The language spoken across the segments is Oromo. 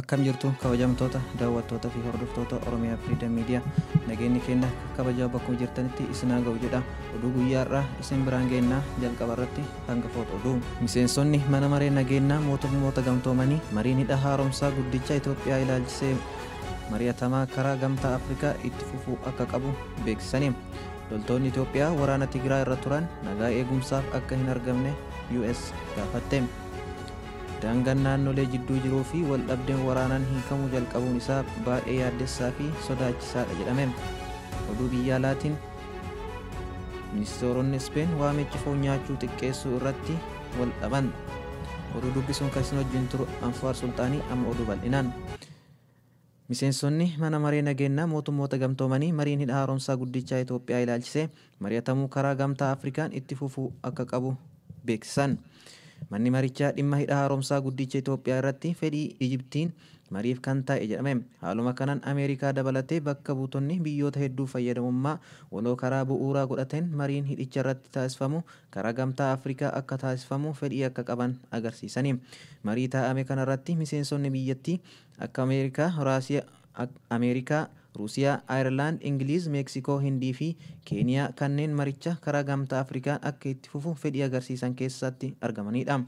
Akkam jirtu kabajamtoota daawwattoota fi hordoftoota Oromiyaa Freedom Media, nageenyi keenya kabajaa bakkuma jirtanitti isin haa ga'u jedha. Oduu guyyaa har'aa isin biraan geennaa, jalqaba irratti hangafoota oduu. Miseensonni mana maree nageenyaa mootummoota gamtoomanii mariin hidha haaromsaa guddicha Itoophiyaa ilaalchisee mari'atamaa karaa gamtaa Afrikaa itti fufuu akka qabu beeksisani. Loltoonni Itoophiyaa waraana Tigraay irra turan nagaa eegumsaaf akka hin argamne US gaafatte. Daangaan naannolee jidduu jiruu fi waldhabdeen waraanaan hiikamuu jalqabuun isaa baay'ee yaaddessaa fi sodaachisaadha jedhame. Oduu biyya alaatiin ministeeronni Ispeen waamicha foon nyaachuu xiqqeessuu irratti wal dhaban. Oduu dubbisuun kan isin wajjin turu Anfaar Sulxaanii, amma oduu bal'inaan. Miseensonni mana maree nageenyaa mootummoota gamtoomanii mariin hidha haaromsaa guddichaa Itoophiyaa ilaalchisee mari'atamuu karaa gamtaa Afrikaan itti fufuu akka qabu beeksisan. Manni marichaa dhimma hidha haaromsaa guddicha Itoophiyaa irratti fedhii Ijiptiin mariif kan taa'e jedhame. Haaluma kanaan Ameerikaa dabalatee bakka buutonni biyyoota hedduu fayyadamummaa waloo karaa bu'uuraa godhateen mariin hidhicha irratti taasifamu karaa gamtaa Afrikaa akka taasifamu fedhii akka qaban agarsiisani. Marii taa'ame kanarratti miseensonni biyyattii akka Ameerikaa, Ruusiyaa, Ayirlaand, Ingiliiz, Meeksikoo, Hindii fi Keeniyaa kanneen maricha karaa gamtaa Afrikaan akka itti fufu fedhii agarsiisan keessatti argamanidha.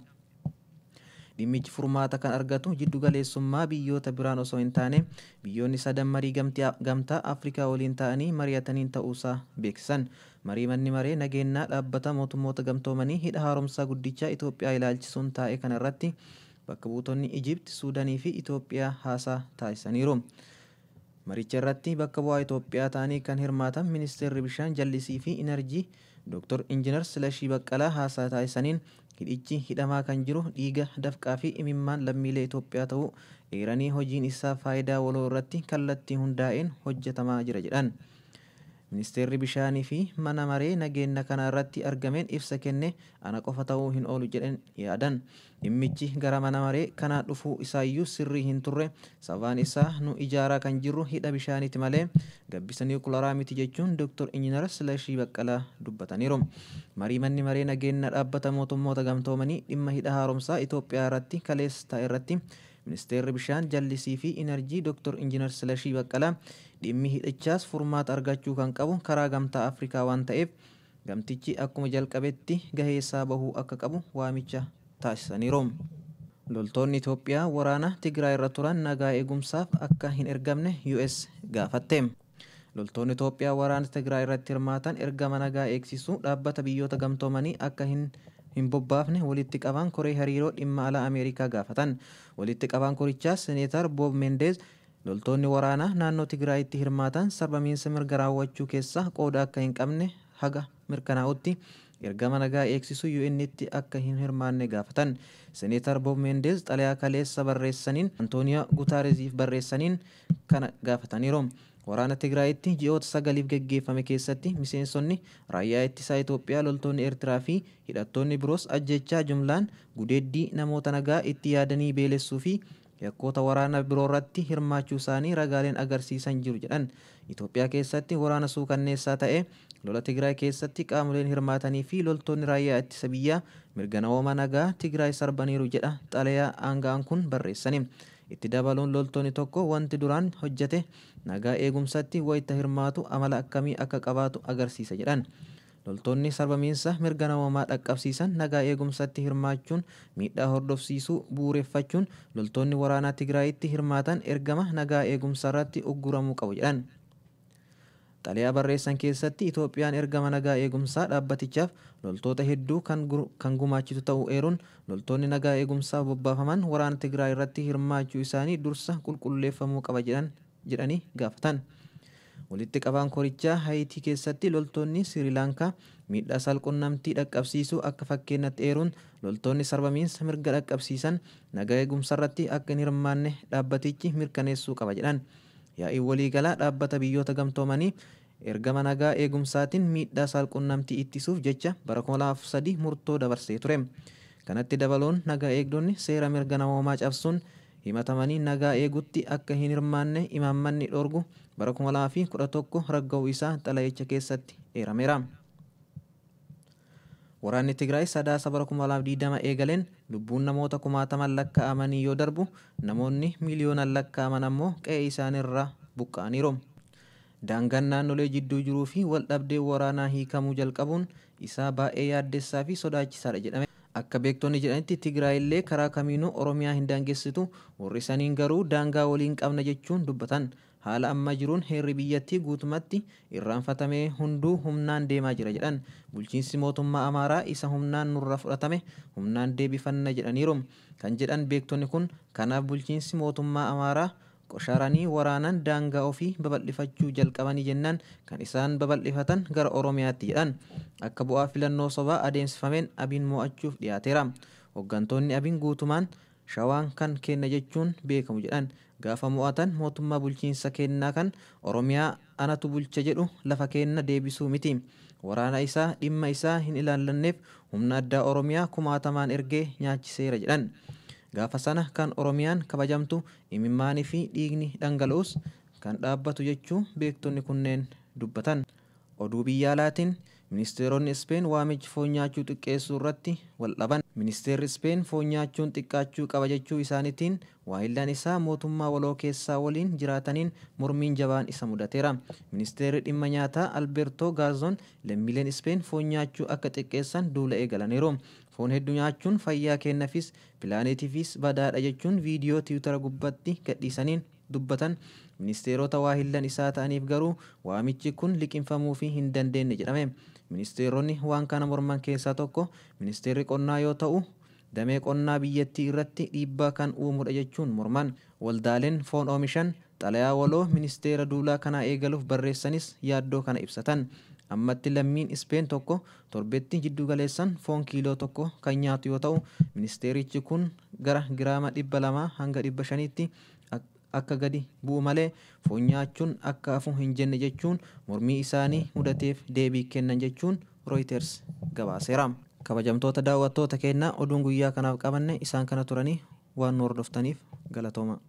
Dhimmichi furmaata kan argatu jiddu galeessummaa biyyoota biraan osoo hin taane biyyoonni sadan marii gamtaa Afrikaa waliin ta'anii mari'ataniin ta'uusaa beeksisan. Marii manni maree nageenyaa dhaabbata mootummoota gamtoomanii hidha haaromsaa guddichaa Itoophiyaa ilaalchisuun taa'e kanarratti bakka buutonni Ijipt, Suudaanii fi Itoophiyaa haasaa taasisaniiru. Maricha irratti bakka bu'aa Itoophiyaa ta'anii kan hirmaatan ministeerri bishaan jallisii fi inerjii Dr. Injinar Silashii Baqqalaa haasaa taasisaniin hidhichi hidhamaa kan jiru dhiiga dafqaa fi imimmaan lammiilee Itoophiyaa ta'uu eeranii hojiin isaa faayidaa waloo irratti kallattii hundaa'een hojjetamaa jira jedhan. Ministeerri bishaanii fi mana maree nageenya kana irratti argameen ibsa kenne ana qofa ta'uu hin oolu jedhan yaadan. Dhimmichi gara mana maree kanaa dhufuu isaayyuu sirrii hin turre, sababaan isaa nu ijaaraa kan jirru hidha bishaaniiti malee gabbisa niwukilaraa miti jechuun Dr. Injinar Silashii Baqqalaa dubbataniiru. Marii manni maree nageenya dhaabbata mootummoota gamtoomanii dhimma hidha haaromsaa Itoophiyaa irratti kaleessa ta'e irratti ministeerri bishaan jallisii fi inerjii Dr. Injinar Silashii Baqqalaa dhimmi hidhichaas furmaata argachuu kan qabu karaa gamtaa Afrikaa waan ta'eef gamtichi akkuma jalqabetti gahee isaa bahuu akka qabu waamicha taasisaniiru. Loltoonni Itoophiyaa waraana Tigraay irra turan nagaa eegumsaaf akka hin ergamne US gaafatte. Loltoonni Itoophiyaa waraana Tigraay irratti hirmaatan ergama nagaa eegsisuu dhaabbata biyyoota gamtoomanii akka hin bobbaafne walitti qabaan koree hariiroo dhimma alaa Ameerikaa gaafatan. Walitti qabaan korichaa Seneetar Boob Mendeez loltoonni waraanaa naannoo Tigraayitti hirmaatan sarbamiinsa mirga raawwachuu keessaa qooda akka hin qabne haga mirkanaa'utti ergama nagaa eegsisuu UN'tti akka hin hirmaanne gaafatan. Seneetar Boob Mendeez xalayaa kaleessa barreessaniin Antooniyaa Gutaareziif barreessaniin kana gaafataniiru. Waraana Tigraayitti ji'oota 9f geggeeffame keessatti miseensonni raayyaa ittisaa Itoophiyaa, loltoonni Eertiraa fi hidhattoonni biroos ajjechaa jumlaan, gudeeddii, namoota nagaa itti yaadanii beelessuu fi yakkoota waraana biroo irratti hirmaachuu isaanii ragaaleen agarsiisan jiru jedhan. Itoophiyaa keessatti waraana suukanneessaa ta'e lola Tigraay keessatti qaamoleen hirmaatanii fi loltoonni raayyaa ittisa biyyaa mirga namooma nagaa Tigraay sarbaniiru jedha xalayaa aanga'aan kun barreessani. Itti dabaluun loltoonni tokko wanti duraan hojjete nagaa eegumsatti wayita hirmaatu amala akkamii akka qabaatu agarsiisa jedhan. Loltoonni sarbamiinsa mirga namoomaa dhaqqabsiisan nagaa eegumsatti hirmaachuun miidhaa hordofsiisuu bu'uureffachuun loltoonni waraanaa Tigraayitti hirmaatan ergama nagaa eegumsaa irratti ugguramuu qabu jedhan. Xalayaa barreessan keessatti Itoophiyaan ergama nagaa eegumsaa dhaabbatichaaf loltoota hedduu kan gumaachitu ta'uu eeruun loltoonni nagaa eegumsaaf bobbaafaman waraana Tigraay irratti hirmaachuu isaanii dursa qulqulleeffamuu qaba jedhanii gaafatan. Walitti qabaan korichaa Hayitii keessatti loltoonni Sirilaankaa miidhaa saalqunnamtii dhaqqabsiisuu akka fakkeenyatti eeruun loltoonni sarbamiinsa mirga dhaqqabsiisan nagaa eegumsa irratti akka hin hirmaanne dhaabbatichi mirkaneessuu qaba jedhan. Yaa'iin waliigalaa dhaabbata biyyoota gamtoomanii ergama nagaa eegumsaatiin miidhaa saalqunnamtii ittisuuf jecha bara 2003 murtoo dabarsee ture. Kanatti dabaluun nagaa eegdonni seera mirga namoomaa cabsuun himatamanii nagaa eegutti akka hin hirmaanne imaammanni dhorgu bara 2011 ragga'uu isaa xalayicha keessatti eerameera. Waraanni Tigraay Sadaasa bara 2020 eegaleen lubbuun namoota kumaataman lakkaa'amanii yoo darbu, namoonni miiliyoonaan lakkaa'aman ammoo qe'ee isaaniirraa buqqa'aniiru. Daangaan naannolee jidduu jiruu fi wal dhabdee waraanaa hiikamuu jalqabuun isaa baay'ee yaaddessaa fi sodaachisaadha jedhame. Akka beektonni jedhanitti, Tigraay illee karaa kamiinuu Oromiyaa hin daangessitu, warri saniin garuu daangaa waliin qabna jechuun dubbatan. Haala amma jiruun heerri biyyattii guutumatti irraanfatamee hunduu humnaan deemaa jira jedhan. Bulchiinsi mootummaa Amaaraa isa humnaan nurra fudhatame humnaan deebifanna jedhaniiru. Kan jedhan beektonni kun, kanaaf bulchiinsi mootummaa Amaaraa qoshaaranii waraanan daangaa ofii babal'ifachuu jalqabanii jennaan kan isaan babal'ifatan gara Oromiyaatti jedhan. Akka bu'aa filannoo sobaa adeemsifameen Abiin mo'achuuf dhiyaateera. Hooggantoonni Abiin guutumaan Shawaan kan kenna jechuun beekamu jedhan. Gaafa mo'atan mootummaa bulchiinsa kennaa kan Oromiyaa anatu bulcha jedhu lafa kenna deebisuu miti. Waraana isaa dhimma isaa hin ilaallanneef humna addaa Oromiyaa kumaatamaan ergee nyaachiseera jedhan. Gaafa sana kan Oromiyaan kabajamtu, imimmaanii fi dhiigni dhangala'us kan dhaabbatu jechuu beektonni kunneen dubbatan. Oduu biyya alaatiin, ministeeronni Ispeen waamichi foon nyaachuu xiqqeessuu irratti wal dhaban. Ministeerri Ispeen foon nyaachuun xiqqaachuu qaba jechuu isaaniitiin waahillaan isaa mootummaa waloo keessaa waliin jiraataniin mormiin jabaan isa mudateera. Ministeerri dhimma nyaataa Alberto Garzon lammiileen Ispeen foon nyaachuu akka xiqqeessan duula eegalaniiru. Foon hedduu nyaachuun fayyaa keenyaafis pilaaneetiifis badaadha jechuun viidiyoo Tiwutara gubbaatti gadhiisaniin dubbatan. Ministeerota waahillan isaa ta'aniif garuu waamichi kun liqinfamuu fi hin dandeenye jedhame. Ministeeronni waan kana morman keessaa tokko ministeerri qonnaa yoo ta'u, damee qonnaa biyyattii irratti dhiibbaa kan uumudha jechuun morman. Waldaaleen foon oomishan xalayaa waloo ministeera duulaa kanaa eegaluuf barreessanis yaaddoo kana ibsatan. Ammatti lammiin Ispeen tokko torbetti jiddu galeessan foon kiiloo 1 kan nyaatu yoo ta'u, ministeerichi kun gara giraama 200 hanga 500tti akka gadi bu'u malee foon nyaachuun akka hafu hin jenne jechuun mormii isaanii mudateef deebii kennan jechuun Reuters gabaaseera. Kabajamtoota daawwattoota keenyaa, oduun guyyaa kanaaf qabanne isaan kana turanii, waan nu hordoftaniif galatooma.